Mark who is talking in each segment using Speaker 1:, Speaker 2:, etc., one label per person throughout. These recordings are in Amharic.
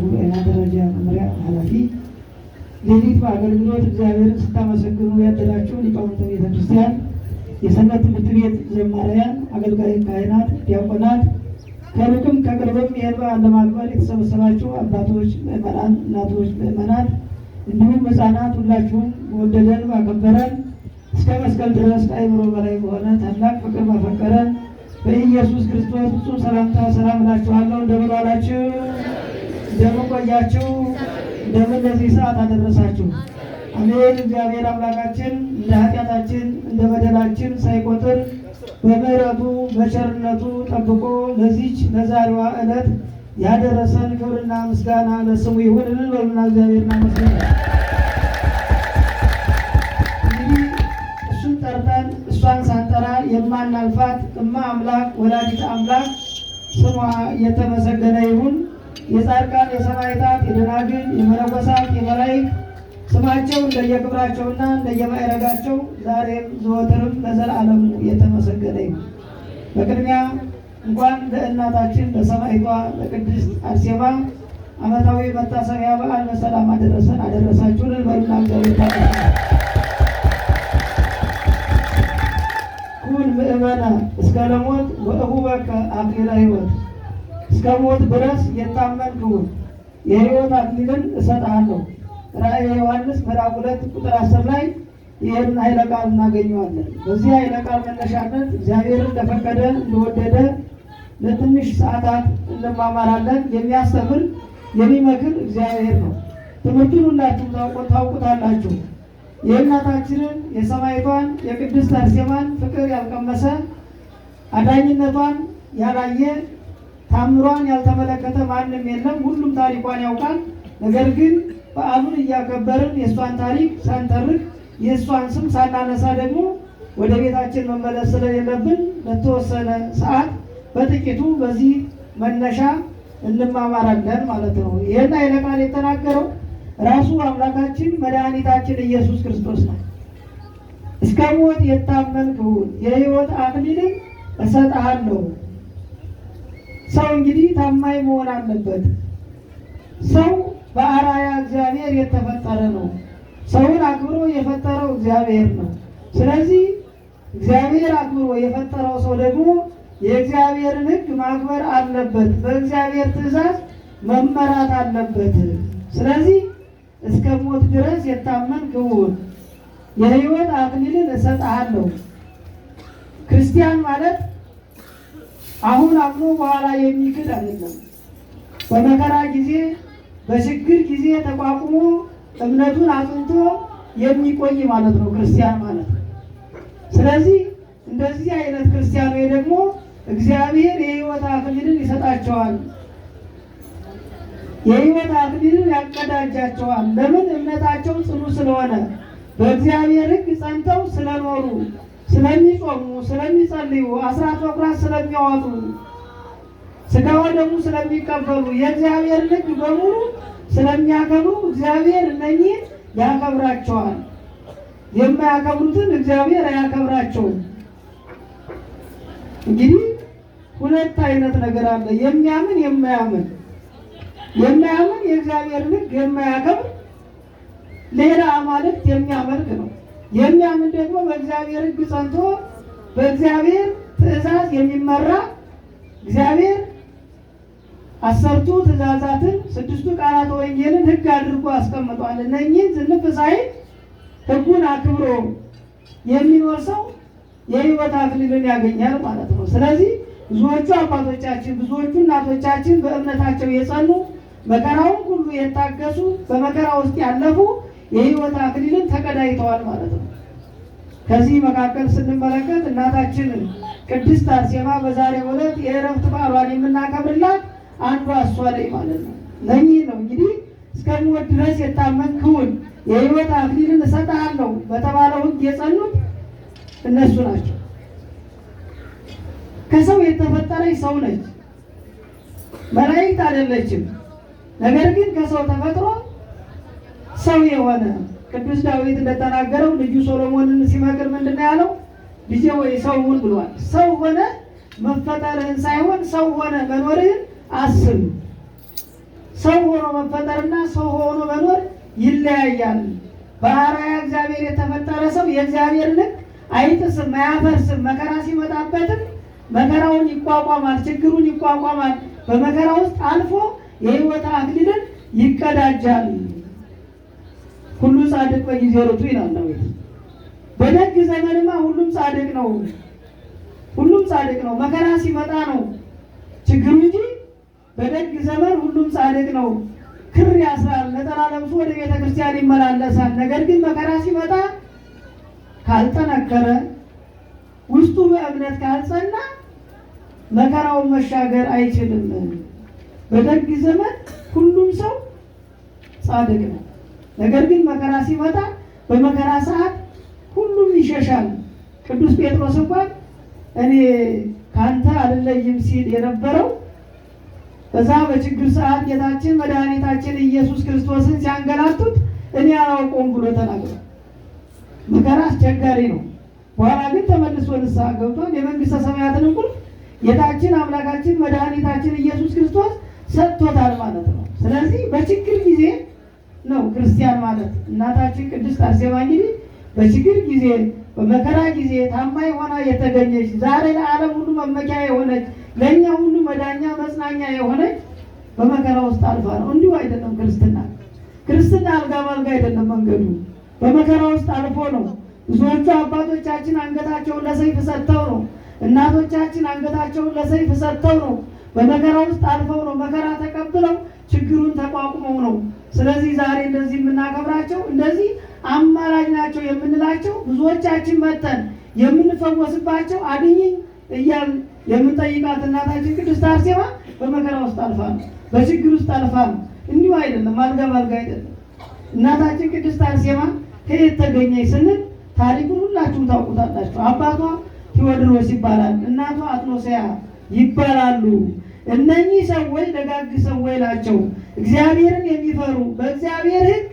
Speaker 1: ጉባኤ ማደራጃ መምሪያ ኃላፊ፣ ሌሊት በአገልግሎት እግዚአብሔርን ስታመሰግኑ ያደራችሁ ሊቃውንተ ቤተ ክርስቲያን፣ የሰንበት ትምህርት ቤት ዘማሪያን፣ አገልጋይ ካህናት፣ ዲያቆናት፣ ከሩቅም ከቅርብም ይህን በዓል ለማክበር የተሰበሰባችሁ አባቶች፣ ምዕመናን፣ እናቶች፣ ምዕመናት እንዲሁም ሕፃናት ሁላችሁም በወደደን ባከበረን እስከ መስቀል ድረስ ከአእምሮ በላይ በሆነ ታላቅ ፍቅር ባፈቀረን በኢየሱስ ክርስቶስ ፍጹም ሰላምታ ሰላም እላችኋለሁ። እንደምን ዋላችሁ? እንደምን ቆያችሁ? እንደምን ለዚህ ሰዓት አደረሳችሁ? አሜን። እግዚአብሔር አምላካችን እንደ ኃጢአታችን እንደ በደላችን ሳይቆጥር በምሕረቱ በቸርነቱ ጠብቆ ለዚች ለዛሬዋ ዕለት ያደረሰን ክብርና ምስጋና ለስሙ ይሁን። እልል በሉና እግዚአብሔር እናመስግን። እንግዲህ እሱን ጠርተን እሷን ሳንጠራ የማናልፋት እማ አምላክ ወላዲተ አምላክ ስሟ የተመሰገነ ይሁን። የጻድቃን የሰማዕታት የደናግል የመነኮሳት የመላእክት ስማቸው እንደየክብራቸውና እንደየማዕረጋቸው ዛሬም ዘወትርም ለዘላለሙ የተመሰገነ ይሁን። በቅድሚያ እንኳን ለእናታችን ለሰማዕቷ ለቅድስት አርሴማ ዓመታዊ መታሰቢያ በዓል በሰላም አደረሰን አደረሳችሁ። በሉና እግዚአብሔር ኩን ምእመነ እስከ ለሞት ወእሁበከ አክሊለ ሕይወት፣ እስከ ሞት ድረስ የታመንክ ሁን የሕይወት አክሊልን እሰጥሃለሁ። ራእየ ዮሐንስ ምዕራፍ 2 ቁጥር 10 ላይ ይህን ኃይለ ቃል እናገኘዋለን። በዚህ ኃይለ ቃል መነሻነት እግዚአብሔር እንደፈቀደ እንደወደደ ለትንሽ ሰዓታት እንማማራለን። የሚያስተምር የሚመክር እግዚአብሔር ነው። ትምህርቱን ሁላችሁም ታውቁታላችሁ። የእናታችንን የሰማዕቷን የቅድስት አርሴማን ፍቅር ያልቀመሰ፣ አዳኝነቷን ያላየ፣ ታምሯን ያልተመለከተ ማንም የለም። ሁሉም ታሪኳን ያውቃል። ነገር ግን በዓሉን እያከበርን የእሷን ታሪክ ሳንተርክ የእሷን ስም ሳናነሳ ደግሞ ወደ ቤታችን መመለስ ስለሌለብን ለተወሰነ ሰዓት በጥቂቱ በዚህ መነሻ እንማማራለን ማለት ነው። ይህን ኃይለ ቃል የተናገረው ራሱ አምላካችን መድኃኒታችን ኢየሱስ ክርስቶስ ነው። እስከ ሞት የታመንክ ሁን የሕይወት አክሊልን እሰጥሃለሁ። ሰው እንግዲህ ታማኝ መሆን አለበት። ሰው በአርአያ እግዚአብሔር የተፈጠረ ነው። ሰውን አክብሮ የፈጠረው እግዚአብሔር ነው። ስለዚህ እግዚአብሔር አክብሮ የፈጠረው ሰው ደግሞ የእግዚአብሔርን ሕግ ማክበር አለበት። በእግዚአብሔር ትእዛዝ መመራት አለበት። ስለዚህ እስከ ሞት ድረስ የታመንክ ሁን የሕይወት አክሊልን እሰጥሃለሁ። ክርስቲያን ማለት አሁን አምኖ በኋላ የሚክድ አይደለም። በመከራ ጊዜ በችግር ጊዜ ተቋቁሞ እምነቱን አጽንቶ የሚቆይ ማለት ነው ክርስቲያን ማለት ነው። ስለዚህ እንደዚህ አይነት ክርስቲያን ወይ ደግሞ እግዚአብሔር የሕይወት አክሊልን ይሰጣቸዋል። የሕይወት አክሊልን ያቀዳጃቸዋል። ለምን? እምነታቸው ጽኑ ስለሆነ በእግዚአብሔር ሕግ ጸንተው ስለኖሩ፣ ስለሚጾሙ፣ ስለሚጸልዩ፣ አስራት በኩራት ስለሚያወጡ፣ ሥጋ ወደሙ ስለሚቀበሉ፣ የእግዚአብሔር ሕግ በሙሉ ስለሚያከብሩ እግዚአብሔር እነኚህን ያከብራቸዋል። የማያከብሩትን እግዚአብሔር አያከብራቸውም። እንግዲህ ሁለት አይነት ነገር አለ፣ የሚያምን የማያምን። የማያምን የእግዚአብሔርን ሕግ የማያከብር ሌላ አማልክት የሚያመልክ ነው። የሚያምን ደግሞ በእግዚአብሔር ሕግ ጸንቶ በእግዚአብሔር ትእዛዝ የሚመራ፣ እግዚአብሔር 10ቱ ትእዛዛትን 6ቱ ቃላተ ወንጌልን ሕግ አድርጎ አስቀምጧል። እነኚህን ዝንፍ ሳይል ሕጉን አክብሮ የሚኖር ሰው የሕይወት አክሊልን ያገኛል ማለት ነው። ስለዚህ ብዙዎቹ አባቶቻችን ብዙዎቹ እናቶቻችን በእምነታቸው የጸኑ፣ መከራውን ሁሉ የታገሱ፣ በመከራ ውስጥ ያለፉ የሕይወት አክሊልን ተቀዳጅተዋል ማለት ነው። ከዚህ መካከል ስንመለከት እናታችን ቅድስት አርሴማ በዛሬው ዕለት የዕረፍት በዓሏን የምናከብርላት አንዷ እሷ ላይ ማለት ነው። ለእኚህ ነው እንግዲህ እስከሞት ድረስ የታመንክ ሁን የሕይወት አክሊልን እሰጥሃለሁ በተባለው ሕግ የጸኑት እነሱ ናቸው። ከሰው የተፈጠረች ሰው ነች፣ መላእክት አይደለችም። ነገር ግን ከሰው ተፈጥሮ ሰው የሆነ ቅዱስ ዳዊት እንደተናገረው ልጁ ሶሎሞንን ሲመክር ምንድን ነው ያለው? ልጄ ወይ ሰው ሁን ብሏል። ሰው ሆነ መፈጠርህን ሳይሆን ሰው ሆነ መኖርህን አስብ። ሰው ሆኖ መፈጠርና ሰው ሆኖ መኖር ይለያያል። በአርአያ እግዚአብሔር የተፈጠረ ሰው የእግዚአብሔር ሕግ አይጥስም፣ አያፈርስም። መከራ ሲመጣበትም መከራውን ይቋቋማል፣ ችግሩን ይቋቋማል። በመከራ ውስጥ አልፎ የሕይወት አክሊልን ይቀዳጃል። ሁሉ ጻድቅ በጊዜ ርቱ ይላል ዳዊት። በደግ ዘመንማ ሁሉም ጻድቅ ነው፣ ሁሉም ጻድቅ ነው። መከራ ሲመጣ ነው ችግሩ እንጂ በደግ ዘመን ሁሉም ጻድቅ ነው። ክር ያስራል፣ ነጠላ ለብሶ ወደ ቤተ ክርስቲያን ይመላለሳል። ነገር ግን መከራ ሲመጣ ካልጠነከረ፣ ውስጡ በእምነት ካልጸና መከራውን መሻገር አይችልም። በደግ ዘመን ሁሉም ሰው ጻድቅ ነው። ነገር ግን መከራ ሲመጣ በመከራ ሰዓት ሁሉም ይሸሻል። ቅዱስ ጴጥሮስ እንኳን እኔ ካንተ አልለይም ሲል የነበረው በዛ በችግር ሰዓት ጌታችን መድኃኒታችን ኢየሱስ ክርስቶስን ሲያንገላቱት እኔ አላውቀውም ብሎ ተናግሯል። መከራ አስቸጋሪ ነው። በኋላ ግን ተመልሶ ንስሐ ገብቷል። የመንግስተ ሰማያትን ቁልፍ ጌታችን አምላካችን መድኃኒታችን ኢየሱስ ክርስቶስ ሰጥቶታል ማለት ነው። ስለዚህ በችግር ጊዜ ነው ክርስቲያን ማለት። እናታችን ቅድስት አርሴማ እንግዲህ በችግር ጊዜ በመከራ ጊዜ ታማኝ ሆና የተገኘች ዛሬ ለዓለም ሁሉ መመኪያ የሆነች ለእኛ ሁሉ መዳኛ መጽናኛ የሆነች በመከራ ውስጥ አልፋ ነው። እንዲሁ አይደለም ክርስትና። ክርስትና አልጋ ባልጋ አይደለም መንገዱ፣ በመከራ ውስጥ አልፎ ነው። ብዙዎቹ አባቶቻችን አንገታቸውን ለሰይፍ ሰጥተው ነው። እናቶቻችን አንገታቸውን ለሰይፍ ሰጥተው ነው። በመከራ ውስጥ አልፈው ነው። መከራ ተቀብለው ችግሩን ተቋቁመው ነው። ስለዚህ ዛሬ እንደዚህ የምናከብራቸው እንደዚህ አማላጅ ናቸው የምንላቸው ብዙዎቻችን መጠን የምንፈወስባቸው አድኝኝ እያል የምንጠይቃት እናታችን ቅድስት አርሴማ በመከራ ውስጥ አልፋ ነው፣ በችግር ውስጥ አልፋ ነው። እንዲሁ አይደለም፣ አልጋ ባልጋ አይደለም። እናታችን ቅድስት አርሴማ ከየት ተገኘች ስንል ታሪኩን ሁላችሁም ታውቁታላችሁ። አባቷ ቴዎድሮስ ይባላል፣ እናቷ አትኖሲያ ይባላሉ። እነኚህ ሰዎች ደጋግ ሰዎች ናቸው። እግዚአብሔርን የሚፈሩ በእግዚአብሔር ሕግ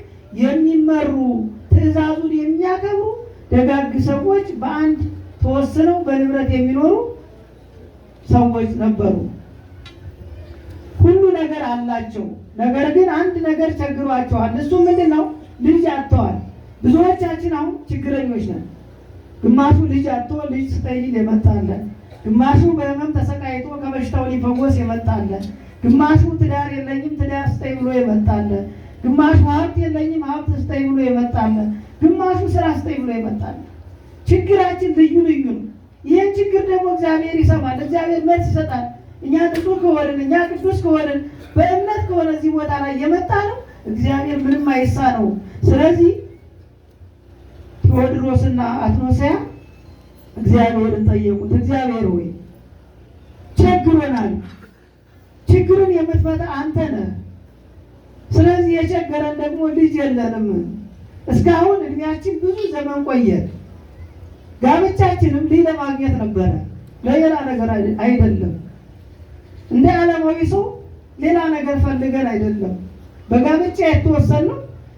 Speaker 1: የሚመሩ ትእዛዙን የሚያከብሩ ደጋግ ሰዎች በአንድ ተወስነው በንብረት የሚኖሩ ሰዎች ነበሩ። ሁሉ ነገር አላቸው። ነገር ግን አንድ ነገር ቸግሯቸዋል። እሱ ምንድን ነው? ልጅ አጥተዋል። ብዙዎቻችን አሁን ችግረኞች ነን። ግማሹ ልጅ አጥቶ ልጅ ስጠኝ ሊል የመጣ አለ። ግማሹ በህመም ተሰቃይቶ ከበሽታው ሊፈወስ የመጣ አለ። ግማሹ ትዳር የለኝም ትዳር ስጠኝ ብሎ የመጣ አለ። ግማሹ ሀብት የለኝም ሀብት ስጠኝ ብሎ የመጣ አለ። ግማሹ ስራ ስጠኝ ብሎ የመጣ አለ። ችግራችን ልዩ ልዩ ነው። ይህን ችግር ደግሞ እግዚአብሔር ይሰማል። እግዚአብሔር መልስ ይሰጣል። እኛ ንጹሕ ከሆንን፣ እኛ ቅዱስ ከሆንን፣ በእምነት ከሆነ እዚህ ቦታ ላይ የመጣ ነው እግዚአብሔር ምንም አይሳነው። ስለዚህ ቴዎድሮስና አትኖሲያ እግዚአብሔርን ጠየቁት። እግዚአብሔር ሆይ ቸግሮናል፣ ችግርን የምትፈታ አንተ ነህ። ስለዚህ የቸገረን ደግሞ ልጅ የለንም። እስካሁን እድሜያችን ብዙ ዘመን ቆየ። ጋብቻችንም ልጅ ለማግኘት ነበረ፣ ለሌላ ነገር አይደለም። እንደ ዓለማዊ ሰው ሌላ ነገር ፈልገን አይደለም። በጋብቻ የተወሰነው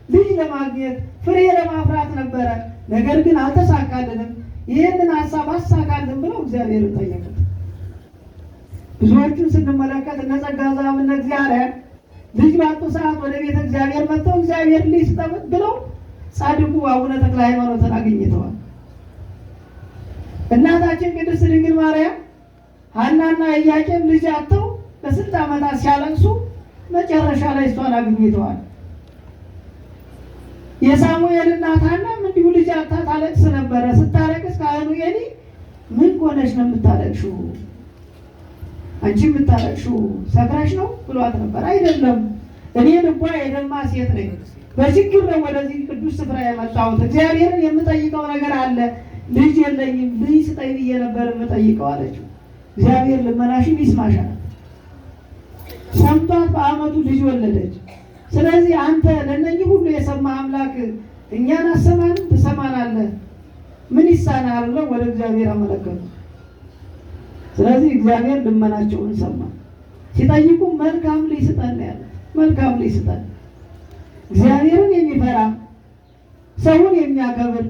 Speaker 1: ልጅ ለማግኘት ፍሬ ለማፍራት ነበረ። ነገር ግን አልተሳካልንም። ይህንን ሀሳብ አሳካልን ብለው እግዚአብሔርን ጠየቁት። ብዙዎቹን ስንመለከት እነ ጸጋ ዘአብ እነ እግዚአብሔር ልጅ ባጡ ሰዓት ወደ ቤተ እግዚአብሔር መጥተው እግዚአብሔር ልጅ ስጠን ብለው ጻድቁ አቡነ ተክለ ሃይማኖትን አግኝተዋል። እናታችን ቅድስት ድንግል ማርያም ሐናና ኢያቄም ልጅ አጥተው ለስንት ዓመታት ሲያለቅሱ መጨረሻ ላይ እሷን አግኝተዋል። የሳሙኤል እናት ሐናም እንዲሁ ልጅ አጥታ ታለቅስ ነበረ። ስታለቅስ ካህኑ ኤሊ ምን ሆነሽ ነው የምታለቅሺው? አንቺ የምታለቅሺው ሰክረሽ ነው ብሏት ነበር። አይደለም፣ እኔ ልቧ የደማ ሴት ነኝ። በችግር ነው ወደዚህ ቅዱስ ስፍራ የመጣሁት። እግዚአብሔርን የምጠይቀው ነገር አለ። ልጅ የለኝም፣ ልጅ ስጠኝ ብዬ ነበር የምጠይቀው አለችው። እግዚአብሔር ልመናሽን ይስማሻል። ሰምቷት በዓመቱ ልጅ ወለደች። ስለዚህ አንተ ለእነኚህ ሁሉ የሰማ አምላክ እኛን አሰማንም ትሰማናለህ፣ ምን ይሳናል ብለው ወደ እግዚአብሔር አመለከቱ። ስለዚህ እግዚአብሔር ልመናቸውን ሰማ። ሲጠይቁ መልካም ልጅ ስጠን ነው ያሉት። መልካም ልጅ ስጠን፣ እግዚአብሔርን የሚፈራ ሰውን የሚያከብር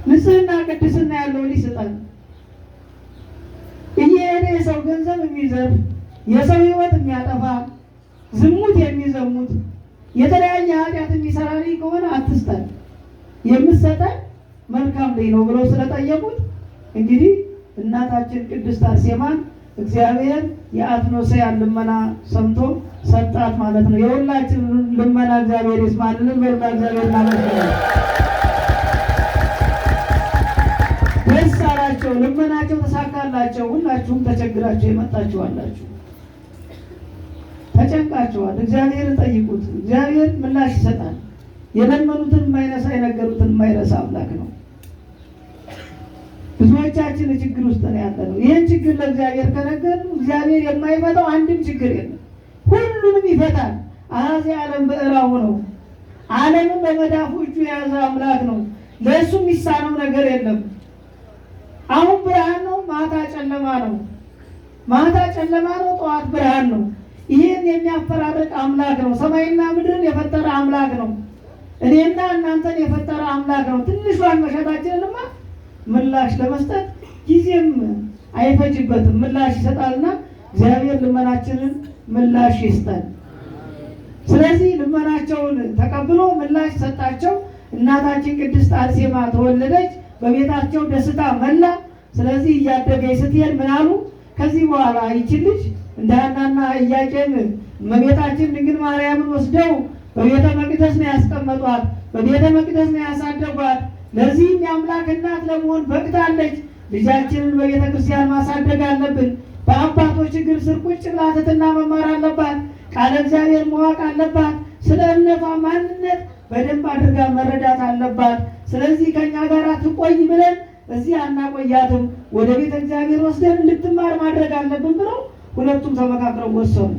Speaker 1: ንጽሕና ቅድስና ያለው ልጅ ስጠን። እየሄደ የሰው ገንዘብ የሚዘርፍ የሰው ሕይወት የሚያጠፋ ዝሙት የሚዘሙት የተለያየ ኃጢአት የሚሰራ ልጅ ከሆነ አትስጠን፣ የምትሰጠን መልካም ልጅ ነው ብለው ስለጠየቁት እንግዲህ እናታችን ቅድስት አርሴማን እግዚአብሔር የአትኖስያን ልመና ሰምቶ ሰጣት ማለት ነው። የሁላችን ልመና እግዚአብሔር ይስማልን። በሉና እግዚአብሔር እናመስግናለን። ደስ አላቸው፣ ልመናቸው ተሳካላቸው። ሁላችሁም ተቸግራችሁ የመጣችሁ አላችሁ፣ ተጨንቃችኋል። እግዚአብሔርን ጠይቁት፣ እግዚአብሔር ምላሽ ይሰጣል። የለመኑትን የማይነሳ የነገሩትን የማይረሳ አምላክ ነው። ብዙዎቻችን ችግር ውስጥ ነው ያለነው። ይህን ችግር ለእግዚአብሔር ከነገርን እግዚአብሔር የማይፈታው አንድም ችግር የለም፣ ሁሉንም ይፈታል። አኀዜ ዓለም በእራሁ ነው። ዓለምን በመዳፉ እጁ የያዘ አምላክ ነው። ለእሱ የሚሳነው ነገር የለም። አሁን ብርሃን ነው፣ ማታ ጨለማ ነው። ማታ ጨለማ ነው፣ ጠዋት ብርሃን ነው። ይህን የሚያፈራርቅ አምላክ ነው። ሰማይና ምድርን የፈጠረ አምላክ ነው። እኔና እናንተን የፈጠረ አምላክ ነው። ትንሿን መሻታችንንማ ምላሽ ለመስጠት ጊዜም አይፈጅበትም፣ ምላሽ ይሰጣልና እግዚአብሔር ልመናችንን ምላሽ ይስጠን። ስለዚህ ልመናቸውን ተቀብሎ ምላሽ ሰጣቸው። እናታችን ቅድስት አርሴማ ተወለደች፣ በቤታቸው ደስታ መላ። ስለዚህ እያደገች ስትሄድ ምን አሉ? ከዚህ በኋላ ይችን ልጅ እንደ ሐናና ኢያቄም እመቤታችን ድንግል ማርያምን ወስደው በቤተ መቅደስ ነው ያስቀመጧት፣ በቤተ መቅደስ ነው ያሳደጓት። ለዚህም የአምላክ እናት ለመሆን በቅታለች። ልጃችንን በቤተ ክርስቲያን ማሳደግ አለብን። በአባቶች እግር ስር ቁጭ ብላ ትሕትና መማር አለባት። ቃለ እግዚአብሔር ማወቅ አለባት። ስለ እምነቷ ማንነት በደንብ አድርጋ መረዳት አለባት። ስለዚህ ከእኛ ጋር ትቆይ ብለን እዚህ አናቆያትም፣ ወደ ቤተ እግዚአብሔር ወስደን እንድትማር ማድረግ አለብን ብለው ሁለቱም ተመካክረው ወሰኑ።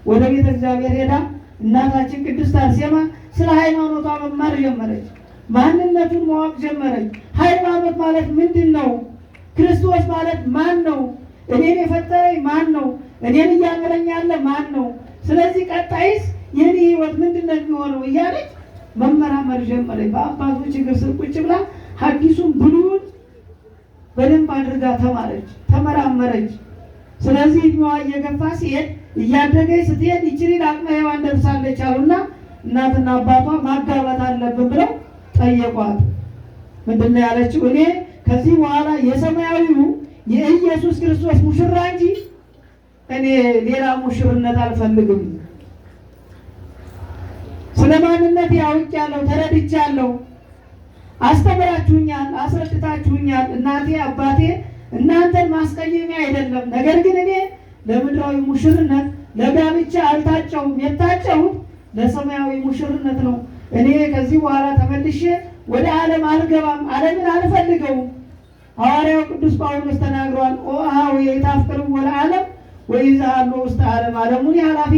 Speaker 1: ወደ ቤተ እግዚአብሔር ሄዳ እናታችን ቅድስት አርሴማ ስለ ሃይማኖቷ መማር ጀመረች። ማንነቱን ማወቅ ጀመረች። ሃይማኖት ማለት ምንድን ነው? ክርስቶስ ማለት ማን ነው? እኔን የፈጠረኝ ማን ነው? እኔን እያኖረኝ ያለ ማን ነው? ስለዚህ ቀጣይስ የኔ ሕይወት ምንድን ነው የሚሆነው እያለች መመራመር ጀመረች። በአባቶች እግር ስር ቁጭ ብላ ሐዲሱን ብሉይን በደንብ አድርጋ ተማረች፣ ተመራመረች። ስለዚህ እድሜዋ እየገፋ ሲሄድ እያደገች ስትሄድ ይችሊን አቅመ ሔዋን ደርሳለች አሉና እናትና አባቷ ማጋባት አለብን ብለው ጠየቋት። ምንድን ነው ያለችው? እኔ ከዚህ በኋላ የሰማያዊው የኢየሱስ ክርስቶስ ሙሽራ እንጂ እኔ ሌላ ሙሽርነት አልፈልግም። ስለ ማንነቴ አውቄያለሁ፣ ተረድቻለሁ። አስተምራችሁኛል፣ አስረድታችሁኛል። እናቴ አባቴ እናንተን ማስቀየሚያ አይደለም። ነገር ግን እኔ ለምድራዊ ሙሽርነት ለጋብቻ አልታጨሁም። የታጨሁት ለሰማያዊ ሙሽርነት ነው። እኔ ከዚህ በኋላ ተመልሼ ወደ ዓለም አልገባም፣ ዓለምን አልፈልገውም። ሐዋርያው ቅዱስ ጳውሎስ ተናግሯል። ኦ አኀው ኢታፍቅርዎ ለዓለም ወኢዘሃሎ ውስተ ዓለም፣ ዓለሙኒ ኃላፊ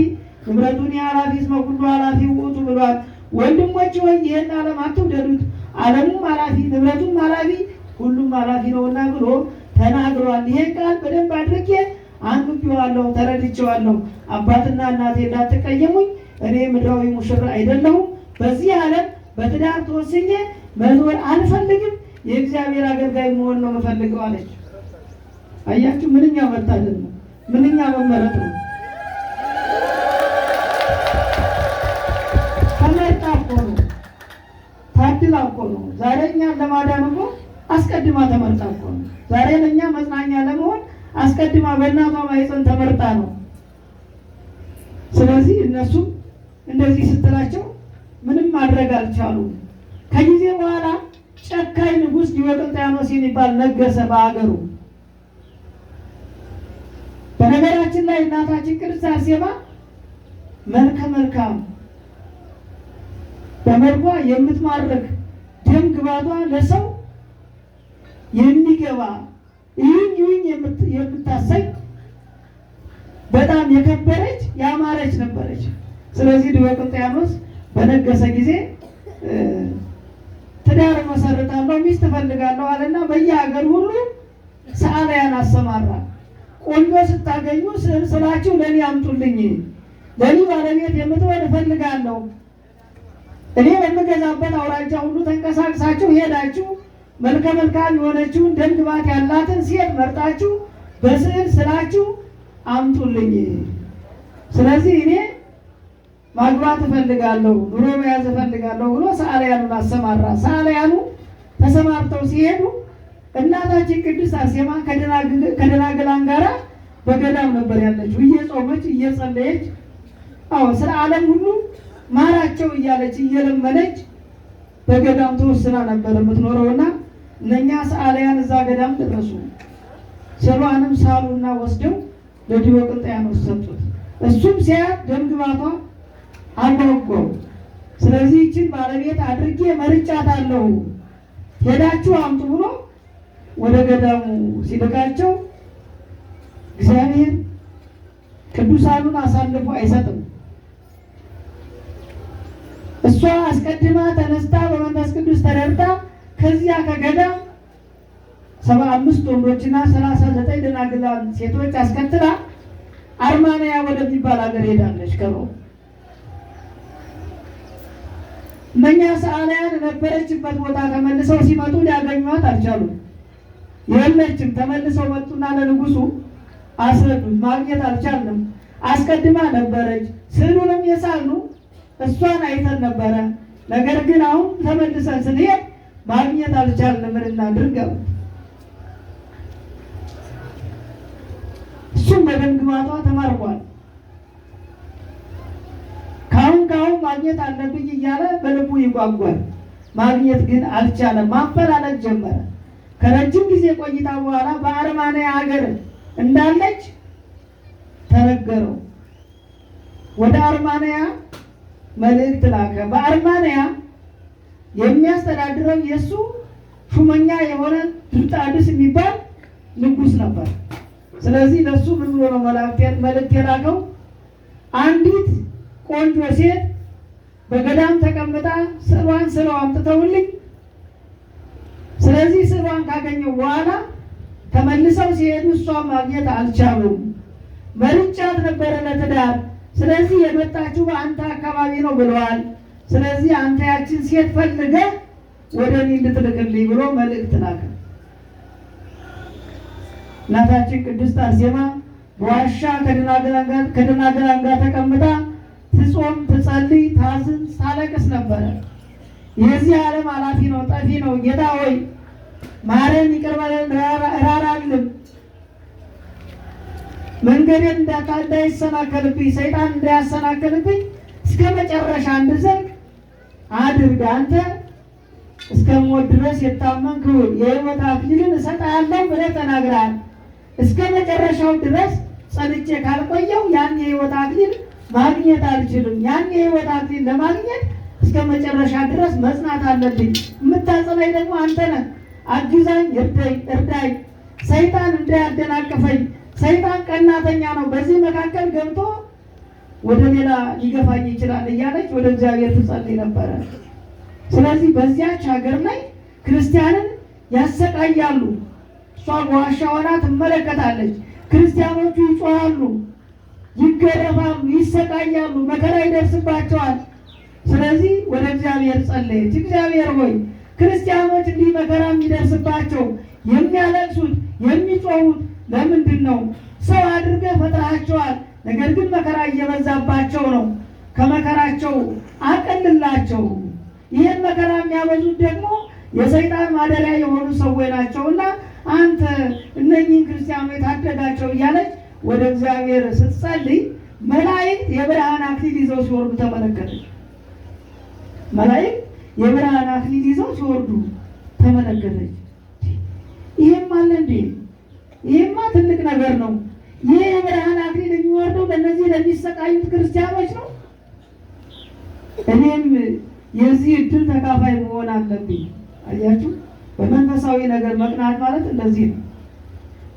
Speaker 1: ንብረቱኒ ኃላፊ እስመ ኩሉ ኃላፊ ውእቱ ብሏል። ወንድሞች ሆይ ይህን ዓለም አትውደዱት፣ ዓለሙም ኃላፊ ንብረቱም ኃላፊ ሁሉም ኃላፊ ነውና ብሎ ተናግሯል። ይህን ቃል በደንብ አድርጌ አንብቤዋለሁ፣ ተረድቼዋለሁ። አባትና እናቴ እንዳትቀየሙኝ፣ እኔ ምድራዊ ሙሽራ አይደለሁም። በዚህ ዓለም በትዳር ተወስኜ መኖር አልፈልግም። የእግዚአብሔር አገልጋይ መሆን ነው የምፈልገው አለች። አያችሁ፣ ምንኛ መታደል ነው! ምንኛ መመረጥ ነው! ተመርጣ እኮ ነው፣ ታድላ እኮ ነው። ዛሬ እኛን ለማዳን እኮ አስቀድማ ተመርጣ እኮ ነው። ዛሬ ለእኛ መጽናኛ ለመሆን አስቀድማ በእናቷ ማኅፀን ተመርጣ ነው። ስለዚህ እነሱም እንደዚህ ስትላቸው ምንም ማድረግ አልቻሉም። ከጊዜ በኋላ ጨካኝ ንጉሥ ዲዮቅልጥያኖስ የሚባል ነገሰ በአገሩ። በነገራችን ላይ እናታችን ቅድስት አርሴማ መልከ መልካም በመልኳ የምትማርክ ደም ግባቷ ለሰው የሚገባ ይህን ይህን የምታሰኝ በጣም የከበረች ያማረች ነበረች። ስለዚህ ዲዮቅልጥያኖስ በነገሰ ጊዜ ትዳር መሰርታለሁ ሚስት እፈልጋለሁ አለና በየሀገር ሁሉ ሰዓሊያን አሰማራ። ቆንጆ ስታገኙ ስዕል ስላችሁ ለእኔ አምጡልኝ፣ ለእኔ ባለቤት የምትሆን እፈልጋለሁ። እኔ በምገዛበት አውራጃ ሁሉ ተንቀሳቅሳችሁ ሄዳችሁ መልከ መልካም የሆነችውን ደም ግባት ያላትን ሴት መርጣችሁ በስዕል ስላችሁ አምጡልኝ። ስለዚህ እኔ ማግባት እፈልጋለሁ፣ ኑሮ መያዝ እፈልጋለሁ ብሎ ሰዓሊያኑን አሰማራ። ሰዓሊያኑ ተሰማርተው ሲሄዱ እናታችን ቅድስት አርሴማ ከደናግላን ጋራ በገዳም ነበር ያለችው፣ እየጾመች እየጸለየች፣ አዎ ስለ ዓለም ሁሉ ማራቸው እያለች እየለመነች በገዳም ተወስና ነበር የምትኖረውና እነኛ ሰዓሊያን እዛ ገዳም ደረሱ። ስዕሏንም ሳሉና ወስደው ለዲዮቅልጥያኖስ ሰጡት። እሱም ሲያያት ደምግባቷ አጓጓው። ስለዚህ ይህችን ባለቤት አድርጌ መርጫታለሁ፣ ሄዳችሁ አምጡ ብሎ ወደ ገዳሙ ሲልካቸው እግዚአብሔር ቅዱሳኑን አሳልፎ አይሰጥም። እሷ አስቀድማ ተነስታ በመንፈስ ቅዱስ ተረድታ ከዚያ ከገዳም 75 ወንዶችና 39 ደናግላን ሴቶች አስከትላ አርማንያ ወደሚባል ሀገር ሄዳለች። ከሮም እነኛ ሰዓሊያን ነበረችበት ቦታ ተመልሰው ሲመጡ ሊያገኟት አልቻሉም። የለችም። ተመልሰው መጡና ለንጉሱ አስረዱት። ማግኘት አልቻልንም፣ አስቀድማ ነበረች፣ ስዕሉንም የሳሉ እሷን አይተን ነበረ። ነገር ግን አሁን ተመልሰን ስንሄድ ማግኘት አልቻልንም፣ ምን እናድርግ አሉት። እሱም በደም ግባቷ ተማርኳል። ካሁን ካሁን ማግኘት አለብኝ እያለ በልቡ ይጓጓል። ማግኘት ግን አልቻለም። ማፈላለግ ጀመረ። ከረጅም ጊዜ ቆይታ በኋላ በአርማንያ ሀገር እንዳለች ተነገረው። ወደ አርማንያ መልእክት ላከ። በአርማንያ የሚያስተዳድረው የእሱ ሹመኛ የሆነ ድርጣድስ የሚባል ንጉስ ነበር። ስለዚህ ለሱ ምን ብሎ ነው መልእክት የላከው? አንዲት ቆንጆ ሴት በገዳም ተቀምጣ ስዕሏን ስለው አምጥተውልኝ፣ ስለዚህ ስዕሏን ካገኘው በኋላ ተመልሰው ሲሄዱ እሷን ማግኘት አልቻሉም። መርጫት ነበረ ለትዳር። ስለዚህ የመጣችው በአንተ አካባቢ ነው ብለዋል። ስለዚህ አንተ ያችን ሴት ፈልገህ ወደ እኔ እንድትልክልኝ ብሎ መልእክት ላከ። እናታችን ቅድስት አርሴማ በዋሻ ከደናግላን ጋር ተቀምጣ ትጾም፣ ትጸልይ፣ ታዝን፣ ታለቅስ ነበረ። የዚህ ዓለም ኃላፊ ነው፣ ጠፊ ነው። ጌታ ሆይ ማረን፣ ይቅር በለን፣ እራራልን፣ መንገዴን እንዳይሰናከልብኝ፣ ሰይጣን እንዳያሰናከልብኝ እስከ መጨረሻ እንድዘልቅ አድርግ። አንተ እስከ ሞት ድረስ የታመንክ ሁን፣ የሕይወት አክሊልን እሰጥሃለሁ ብለህ ተናግረሃል። እስከ መጨረሻው ድረስ ጸንቼ ካልቆየው ያን የሕይወት አክሊል ማግኘት አልችልም። ያን የሕይወት አክሊል ለማግኘት እስከ መጨረሻ ድረስ መጽናት አለብኝ። የምታጸናኝ ደግሞ አንተ ነህ። አግዛኝ፣ እርዳኝ፣ ሰይጣን እንዳያደናቅፈኝ። ሰይጣን ቀናተኛ ነው። በዚህ መካከል ገብቶ ወደ ሌላ ሊገፋኝ ይችላል እያለች ወደ እግዚአብሔር ትጸልይ ነበረ። ስለዚህ በዚያች ሀገር ላይ ክርስቲያንን ያሰቃያሉ። እሷ በዋሻ ሆና ትመለከታለች። ክርስቲያኖቹ ይጮሃሉ፣ ይገረፋሉ፣ ይሰቃያሉ፣ መከራ ይደርስባቸዋል። ስለዚህ ወደ እግዚአብሔር ጸለየች። እግዚአብሔር ሆይ ክርስቲያኖች እንዲህ መከራ የሚደርስባቸው የሚያለቅሱት፣ የሚጮሁት ለምንድን ነው? ሰው አድርገህ ፈጥረሃቸዋል። ነገር ግን መከራ እየበዛባቸው ነው። ከመከራቸው አቅልላቸው። ይህን መከራ የሚያበዙት ደግሞ የሰይጣን ማደሪያ የሆኑ ሰዎች ናቸውና አንተ እነኚህን ክርስቲያኖች ታደጋቸው እያለች ወደ እግዚአብሔር ስትጸልይ መላእክት የብርሃን አክሊል ይዘው ሲወርዱ ተመለከተች። መላእክት የብርሃን አክሊል ይዘው ሲወርዱ ተመለከተች። ይሄም አለ እንዴ? ይሄማ ትልቅ ነገር ነው። ይሄ የብርሃን አክሊል የሚወርደው ለእነዚህ ለሚሰቃዩት ክርስቲያኖች ነው። እኔም የዚህ እድል ተካፋይ መሆን አለብኝ። አያችሁ፣ በመንፈሳዊ ነገር መቅናት ማለት እንደዚህ ነው።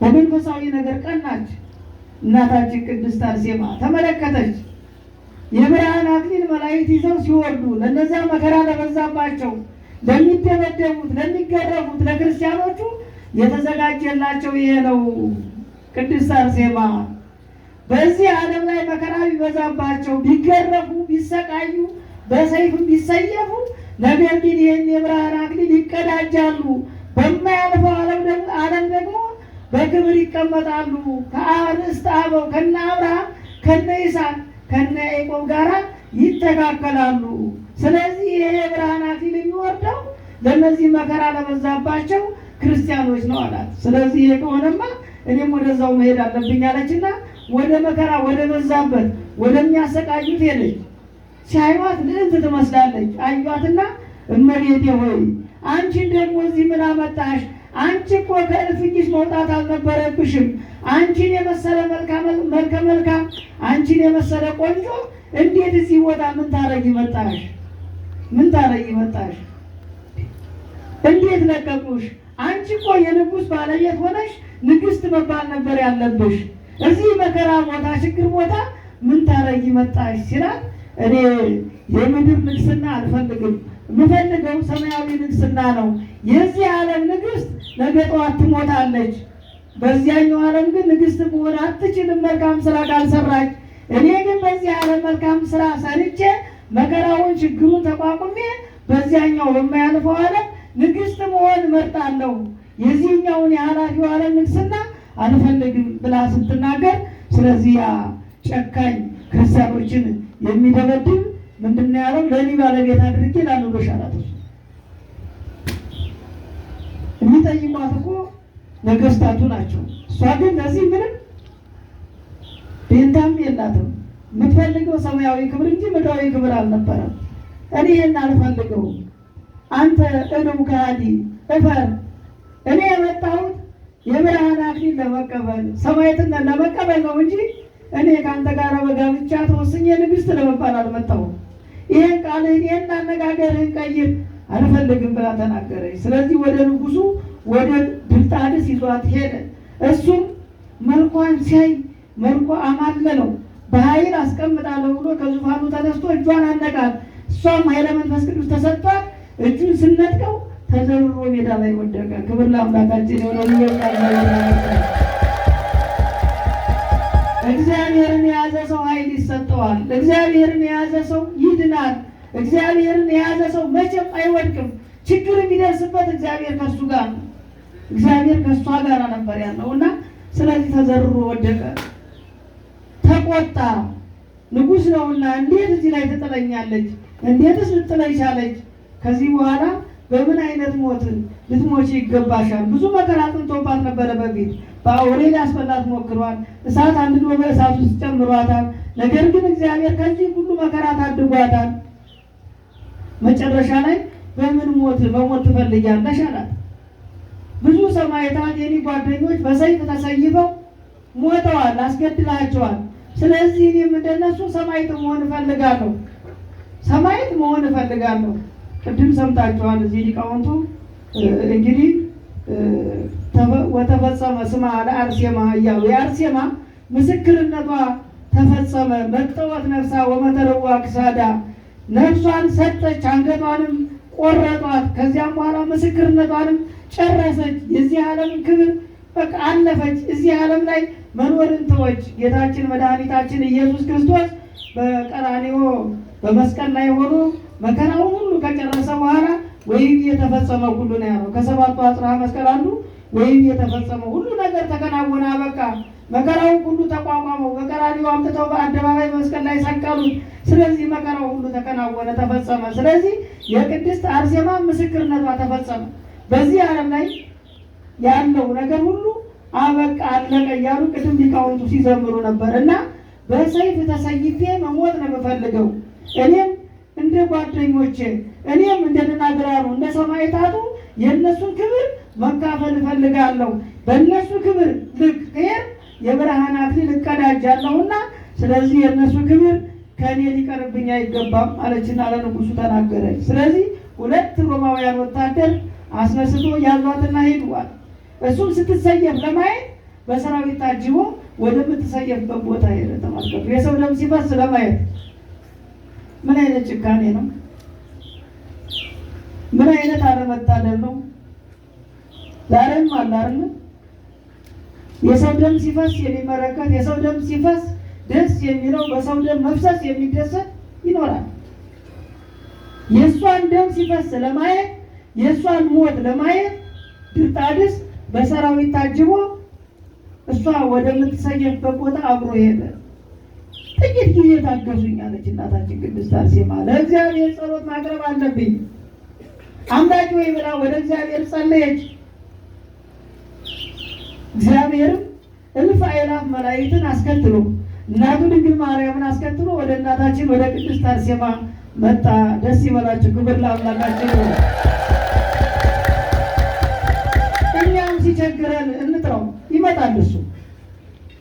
Speaker 1: በመንፈሳዊ ነገር ቀናች እናታችን ቅድስት አርሴማ። ተመለከተች የብርሃን አክሊል መላእክት ይዘው ሲወርዱ ለነዛ መከራ ለበዛባቸው፣ ለሚደበደቡት፣ ለሚገረፉት ለክርስቲያኖቹ የተዘጋጀላቸው ይሄ ነው። ቅድስት አርሴማ በዚህ ዓለም ላይ መከራ ቢበዛባቸው፣ ቢገረፉ፣ ቢሰቃዩ፣ በሰይፍም ቢሰየፉ፣ ነገር ግን ይህን የብርሃን አክሊል ይቀዳጃሉ። በማያልፈው ዓለም ደግሞ በክብር ይቀመጣሉ። ከአርእስተ አበው ከነ አብርሃም ከነ ይስሐቅ ከነ ያዕቆብ ጋራ ይተካከላሉ። ስለዚህ ይሄ የብርሃን አክሊል የሚወርደው ለእነዚህ መከራ ለበዛባቸው ክርስቲያኖች ነው አላት። ስለዚህ ይሄ ከሆነማ እኔም ወደዛው መሄድ አለብኝ አለችና ወደ መከራ ወደ በዛበት ወደሚያሰቃዩት ሄደች። ሲያዩት ልዕልት ትመስላለች። አዩአትና እመቤቴ ሆይ አንቺን ደግሞ እዚህ ምን አመጣሽ? አንቺ እኮ ከእልፍኝሽ መውጣት አልነበረብሽም። አንቺን የመሰለ መልከ መልካም፣ አንቺን የመሰለ ቆንጆ እንዴት እዚህ ቦታ ምን ታረጊ መጣሽ? ምን ታረጊ መጣሽ? እንዴት ለቀቁሽ? አንቺ እኮ የንጉሥ ባለቤት ሆነሽ ንግስት መባል ነበር ያለብሽ። እዚህ መከራ ቦታ፣ ችግር ቦታ ምን ታረጊ መጣሽ ሲላት፣ እኔ የምድር ንግስና አልፈልግም፣ የምፈልገው ሰማያዊ ንግስና ነው። የዚህ ዓለም ንግስት ነገ ጠዋት ትሞታለች። በዚያኛው ዓለም ግን ንግስት መሆን አትችልም መልካም ስራ ካልሰራች። እኔ ግን በዚህ ዓለም መልካም ስራ ሰርቼ መከራውን ችግሩን ተቋቁሜ በዚያኛው በማያልፈው ዓለም ንግስት መሆን እመርጣለሁ። የዚህኛውን የኃላፊው ዓለም ንግስና አልፈልግም ብላ ስትናገር፣ ስለዚህ ያ ጨካኝ ክርስቲያኖችን የሚደበድብ ምንድን ነው ያለው? ለእኔ ባለቤት አድርጌ ላኑሮሽ አላት። እሱ የሚጠይቋት እኮ ነገስታቱ ናቸው። እሷ ግን ለዚህ ምንም ደንታም የላትም። የምትፈልገው ሰማያዊ ክብር እንጂ ምድራዊ ክብር አልነበረም። እኔ ይህን አልፈልገውም። አንተ እሉም ከሃዲ እፈር። እኔ የመጣሁት የብርሃን አክሊል ለመቀበል ሰማዕትነት ለመቀበል ነው እንጂ እኔ ከአንተ ጋር በጋብቻ ተወስኜ ንግስት ለመባል አልመጣሁም። ይህን ቃልህን ይህን አነጋገርህን ቀይር፣ አልፈልግም ብላ ተናገረች። ስለዚህ ወደ ንጉሱ ወደ ድርጣድስ ይዟት ሄደ። እሱም መልኳን ሲያይ መልኳ አማለለው። በኃይል አስቀምጣለሁ ብሎ ከዙፋኑ ተነስቶ እጇን አነቃት። እሷም ኃይለ መንፈስ ቅዱስ ተሰጥቷት እጁን ስነጥቀው ተዘርሮ ሜዳ ላይ ወደቀ። ክብር ለአምላካችን የሆነ እግዚአብሔርን የያዘ ሰው ኃይል ይሰጠዋል። እግዚአብሔርን የያዘ ሰው ይድናል። እግዚአብሔርን የያዘ ሰው መቼም አይወድቅም። ችግር የሚደርስበት እግዚአብሔር ከሱ ጋር ነው። እግዚአብሔር ከእሷ ጋር ነበር ያለው እና ስለዚህ ተዘርሮ ወደቀ። ተቆጣ። ንጉሥ ነውና እንዴት እዚህ ላይ ትጥለኛለች? እንዴትስ ልትጥለኝ ቻለች? ከዚህ በኋላ በምን አይነት ሞት ልትሞቺ ይገባሻል? ብዙ መከራ አጥንቶባት ነበረ። በፊት በአውሬ ሊያስበላት ሞክሯል። እሳት አንድዶ በእሳት ውስጥ ጨምሯታል። ነገር ግን እግዚአብሔር ከዚህ ሁሉ መከራ ታድጓታል። መጨረሻ ላይ በምን ሞት መሞት ትፈልጊያለሽ አላት። ብዙ ሰማዕታት የኔ ጓደኞች በሰይፍ ተሰይፈው ሞተዋል፣ አስገድላቸዋል። ስለዚህ እኔም እንደነሱ ሰማዕት መሆን እፈልጋለሁ፣ ሰማዕት መሆን እፈልጋለሁ። ቅድም ሰምታችኋል። እዚህ ሊቃውንቱ እንግዲህ ወተፈጸመ ስማ ለአርሴማ እያሉ የአርሴማ ምስክርነቷ ተፈጸመ። መጠወት ነፍሳ ወመተለዋ ክሳዳ፣ ነፍሷን ሰጠች፣ አንገቷንም ቆረጧት። ከዚያም በኋላ ምስክርነቷንም ጨረሰች። የዚህ ዓለም ክብር በቃ አለፈች። እዚህ ዓለም ላይ መኖርን ተወች። ጌታችን መድኃኒታችን ኢየሱስ ክርስቶስ በቀራንዮ በመስቀል ላይ ሆኖ መከራውን ሁሉ ከጨረሰ በኋላ ወይም የተፈጸመ ሁሉ ነው ያለው። ከሰባቱ አጽርሐ መስቀል አንዱ ወይም የተፈጸመ ሁሉ ነገር ተከናወነ፣ አበቃ። መከራውን ሁሉ ተቋቋመው። በቀራንዮ አምጥተው በአደባባይ መስቀል ላይ ሰቀሉት። ስለዚህ መከራው ሁሉ ተከናወነ፣ ተፈጸመ። ስለዚህ የቅድስት አርሴማ ምስክርነቷ ተፈጸመ። በዚህ ዓለም ላይ ያለው ነገር ሁሉ አበቃ፣ አለቀ እያሉ ቅድም ሊቃውንቱ ሲዘምሩ ነበር። እና በሰይፍ ተሰይፌ መሞት ነው የምፈልገው፣ እኔም እንደ ጓደኞቼ፣ እኔም እንደ ደናግራኑ እንደ ሰማዕታቱ የእነሱን ክብር መካፈል እፈልጋለሁ። በእነሱ ክብር ልክ ከሄድኩ የብርሃን አክሊል እቀዳጃለሁና ስለዚህ የእነሱ ክብር ከእኔ ሊቀርብኝ አይገባም አለችና ለንጉሱ ተናገረች። ስለዚህ ሁለት ሮማውያን ወታደር አስነስቶ ያዟትና ሄዱዋል። እሱም ስትሰየፍ ለማየት በሰራዊት ታጅቦ ወደምትሰየፍበት ቦታ ሄደ። ተመልከቱ፣ የሰው ደም ሲፈስ ለማየት ምን አይነት ጭካኔ ነው? ምን አይነት አለመታደል ነው? ዛሬም አለ አይደል? የሰው ደም ሲፈስ የሚመለከት፣ የሰው ደም ሲፈስ ደስ የሚለው፣ በሰው ደም መፍሰስ የሚደሰት ይኖራል። የእሷን ደም ሲፈስ ለማየት፣ የእሷን ሞት ለማየት ድርጣድስ በሰራዊት ታጅቦ እሷ ወደምትሰየፍበት ቦታ አብሮ ሄደ። ጥቂት ጊዜ ታገሱኝ አለች እናታችን ቅድስት አርሴማ። ለእግዚአብሔር ጸሎት ማቅረብ አለብኝ አምላኬ ወይ ብላ ወደ እግዚአብሔር ጸለየች። እግዚአብሔርም እልፍ አእላፍ መላእክትን አስከትሎ እናቱ ድንግል ማርያምን አስከትሎ ወደ እናታችን ወደ ቅድስት አርሴማ መጣ። ደስ ይበላችሁ። ክብር ለአምላካችን ይሁን። እኛም ሲቸግረን እንጥራው፣ ይመጣል። እሱ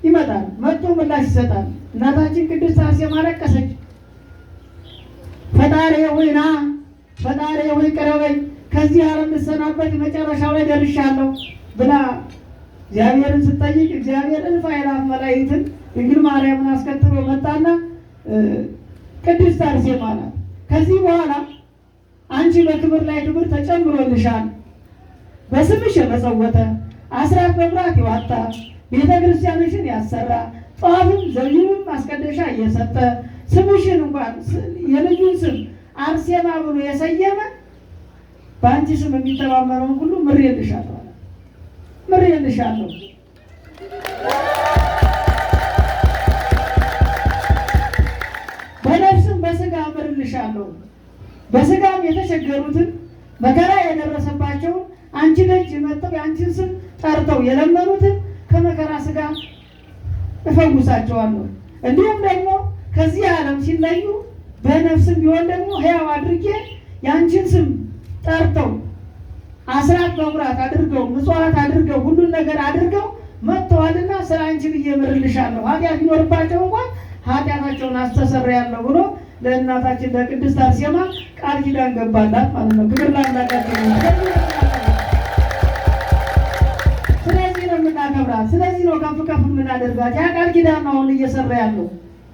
Speaker 1: ይመጣል፣ መጥቶ ምላሽ ይሰጣል። እናታችን ቅድስት አርሴማ አለቀሰች። ፈጣሪ ሆይ ና፣ ፈጣሪ ሆይ ቅረበኝ፣ ከዚህ ዓለም ልሰናበት መጨረሻው ላይ ደርሻለሁ ብላ እግዚአብሔርን ስትጠይቅ እግዚአብሔር እልፍ አእላፍ መላእክትን ድንግል ማርያምን አስከትሎ መጣና ቅድስት አርሴማ ናት። ከዚህ በኋላ አንቺ በክብር ላይ ክብር ተጨምሮልሻል፣ በስምሽ የመጸወተ አስራት በኩራት የዋጣ ቤተ ክርስቲያንሽን ያሰራ ጧፍም ዘቢብም ማስቀደሻ እየሰጠ ስምሽን እንኳን የልጁን ስም አርሴማ ብሎ የሰየመ በአንቺ ስም የሚተማመነውን ሁሉ ምሬልሻለሁ፣ ምሬልሻለሁ። በነፍስም በስጋ ምርልሻለሁ። በስጋም የተቸገሩትን መከራ የደረሰባቸውን አንቺ ደጅ መጥተው የአንቺን ስም ጠርተው የለመኑትን ከመከራ ስጋ እፈውሳቸዋለሁ። እንዲሁም ደግሞ ከዚህ ዓለም ሲለዩ በነፍስም ቢሆን ደግሞ ሕያው አድርጌ የአንቺን ስም ጠርተው አስራት በኩራት አድርገው ምጽዋት አድርገው ሁሉን ነገር አድርገው መጥተዋልና ስለ አንቺ ብዬ እምርልሻለሁ፣ ኃጢአት ቢኖርባቸው እንኳን ኃጢአታቸውን አስተሰርያለሁ ብሎ ለእናታችን ለቅድስት አርሴማ ቃል ኪዳን ገባላት ማለት ነው። ክብር ለአምላካችን ይሁን። ስለዚህ ነው የምናከብራት። ስለዚህ ነው ከፍ ከፍ የምናደርጋት። ያ ቃል ኪዳን ነው አሁን እየሰራ ያለው፣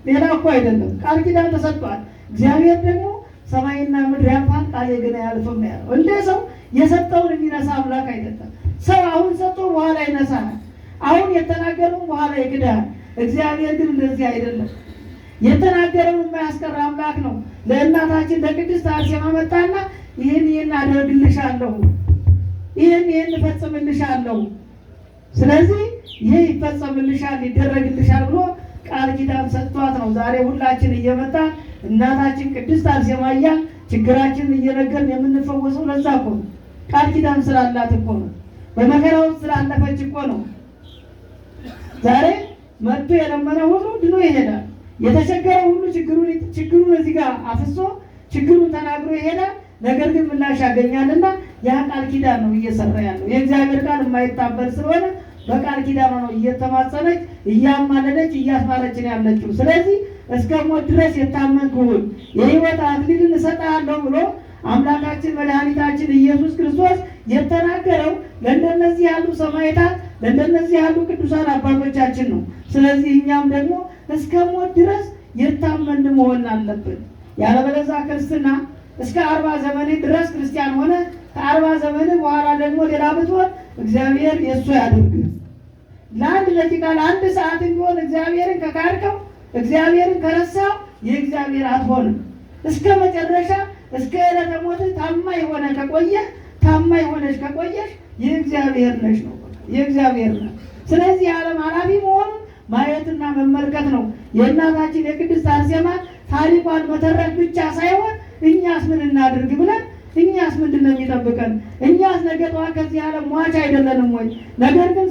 Speaker 1: ሌላ እኮ አይደለም። ቃል ኪዳን ተሰጥቷል። እግዚአብሔር ደግሞ ሰማይና ምድር ያልፋል፣ ቃሌ ግን አያልፍም ነው ያለው። እንደ ሰው የሰጠውን የሚነሳ አምላክ አይደለም። ሰው አሁን ሰጥቶ በኋላ ይነሳል። አሁን የተናገረውን በኋላ ይክዳል። እግዚአብሔር ግን እንደዚህ አይደለም። የተናገረውን የማያስቀር አምላክ ነው። ለእናታችን ለቅድስት አርሴማ መጣና ይህን ይህን አደርግልሻለሁ፣ ይህን ይህን እፈጽምልሻለሁ፣ ስለዚህ ይህ ይፈጸምልሻል፣ ይደረግልሻል ብሎ ቃል ኪዳን ሰጥቷት ነው ዛሬ ሁላችን እየመጣ እናታችን ቅድስት አርሴማ እያልን ችግራችንን እየነገርን የምንፈወሰው። ለዛ እኮ ነው። ቃል ኪዳን ስላላት እኮ ነው። በመከራ ውስጥ ስላለፈች እኮ ነው። ዛሬ መጥቶ የለመነ ሁሉ ድኖ ይሄዳል። የተቸገረ ሁሉ ችግሩን እዚህ ጋር አፍሶ ችግሩን ተናግሮ ይሄዳል። ነገር ግን ምላሽ ያገኛልና ያ ቃል ኪዳን ነው እየሰራ ያለው። የእግዚአብሔር ቃል የማይታበል ስለሆነ በቃል ኪዳኗ ነው እየተማጸነች እያማለደች እያስማረችን ያለችው። ስለዚህ እስከ ሞት ድረስ የታመንክ ሁን የሕይወት አክሊልን እሰጥሃለሁ ብሎ አምላካችን መድኃኒታችን ኢየሱስ ክርስቶስ የተናገረው ለእንደነዚህ ያሉ ሰማዕታት ለእንደነዚህ ያሉ ቅዱሳን አባቶቻችን ነው። ስለዚህ እኛም ደግሞ እስከ ሞት ድረስ የታመን መሆን አለብን። ያለበለዚያ ክርስትና እስከ 40 ዘመን ድረስ ክርስቲያን ሆነ ከ40 ዘመን በኋላ ደግሞ ሌላ ብትሆን እግዚአብሔር የእሱ ያድርግ። ለአንድ ደቂቃ ለአንድ ሰዓት ቢሆን እግዚአብሔርን ከካድከው እግዚአብሔርን ከረሳው የእግዚአብሔር አትሆንም። እስከ መጨረሻ እስከ ዕለተ ሞትህ ታማኝ ሆነህ ከቆየህ ታማኝ ሆነሽ ከቆየሽ የእግዚአብሔር ነሽ ነው፣ የእግዚአብሔር ነሽ። ስለዚህ የዓለም ኃላፊ መሆኑን ማየትና መመልከት ነው። የእናታችን የቅድስት አርሴማ ታሪኳን መተረክ ብቻ ሳይሆን እኛስ ምን እናድርግ ብለን እኛስ ምንድን ነው የሚጠብቀን? እኛስ ነገ ጠዋት ከዚህ ዓለም ሟች አይደለንም ወይ? ነገር ግን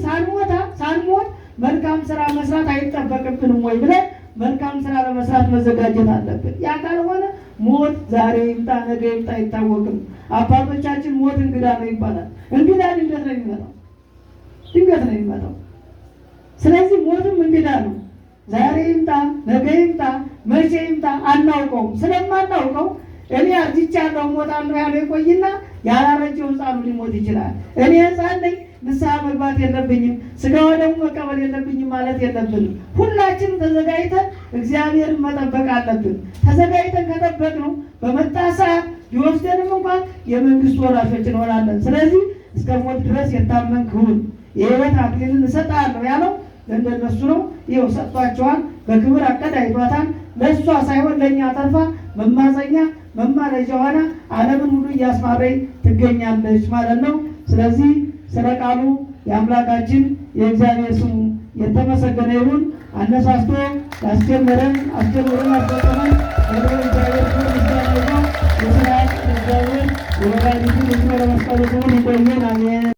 Speaker 1: ሳንሞት መልካም ስራ መስራት አይጠበቅብንም ወይ ብለን መልካም ስራ ለመስራት መዘጋጀት አለብን። ያ ካልሆነ ሞት ዛሬ ይምጣ ነገ ይምጣ አይታወቅም። አባቶቻችን ሞት እንግዳ ነው ይባላል። እንግዳ ድንገት ነው የሚመጣው፣ ድንገት ነው የሚመጣው። ስለዚህ ሞትም እንግዳ ነው። ዛሬ ይምጣ ነገ ይምጣ መቼ ይምጣ አናውቀውም። ስለማናውቀው እኔ አርጅቻለሁ እሞታለሁ ያለው ይቆይና ያላረጀው ሕፃኑ ሊሞት ይችላል። እኔ ሕፃን ነኝ ንስሐ መግባት የለብኝም ስጋ ወደሙ መቀበል የለብኝም ማለት የለብንም። ሁላችንም ተዘጋጅተን እግዚአብሔርን መጠበቅ አለብን። ተዘጋጅተን ከጠበቅነው በመጣ ሰዓት ቢወስደንም እንኳን የመንግስቱ ወራሾች እንሆናለን። ስለዚህ እስከ ሞት ድረስ የታመንክ ሁን የሕይወት አክሊልን እሰጥሃለሁ ያለው ለእንደነሱ ነው። ይኸው ሰጥቷቸዋል። በክብር አቀዳጅቷታል። ለእሷ ሳይሆን ለእኛ ተርፋ መማፀኛ መማለጃ ሆና ዓለምን ሁሉ እያስማረች ትገኛለች ማለት ነው። ስለዚህ ስለ ቃሉ የአምላካችን የእግዚአብሔር ስሙ የተመሰገነ ይሁን። አነሳስቶ ያስጀመረን አስጀምረን ያስፈጸመን ለልዑል እግዚአብሔር ክብር ምስጋና ይግባው። ወስብሐት ለእግዚአብሔር ወለወላዲቱ ድንግል ወለመስቀሉ ክቡር። ይቆየን። አሜን።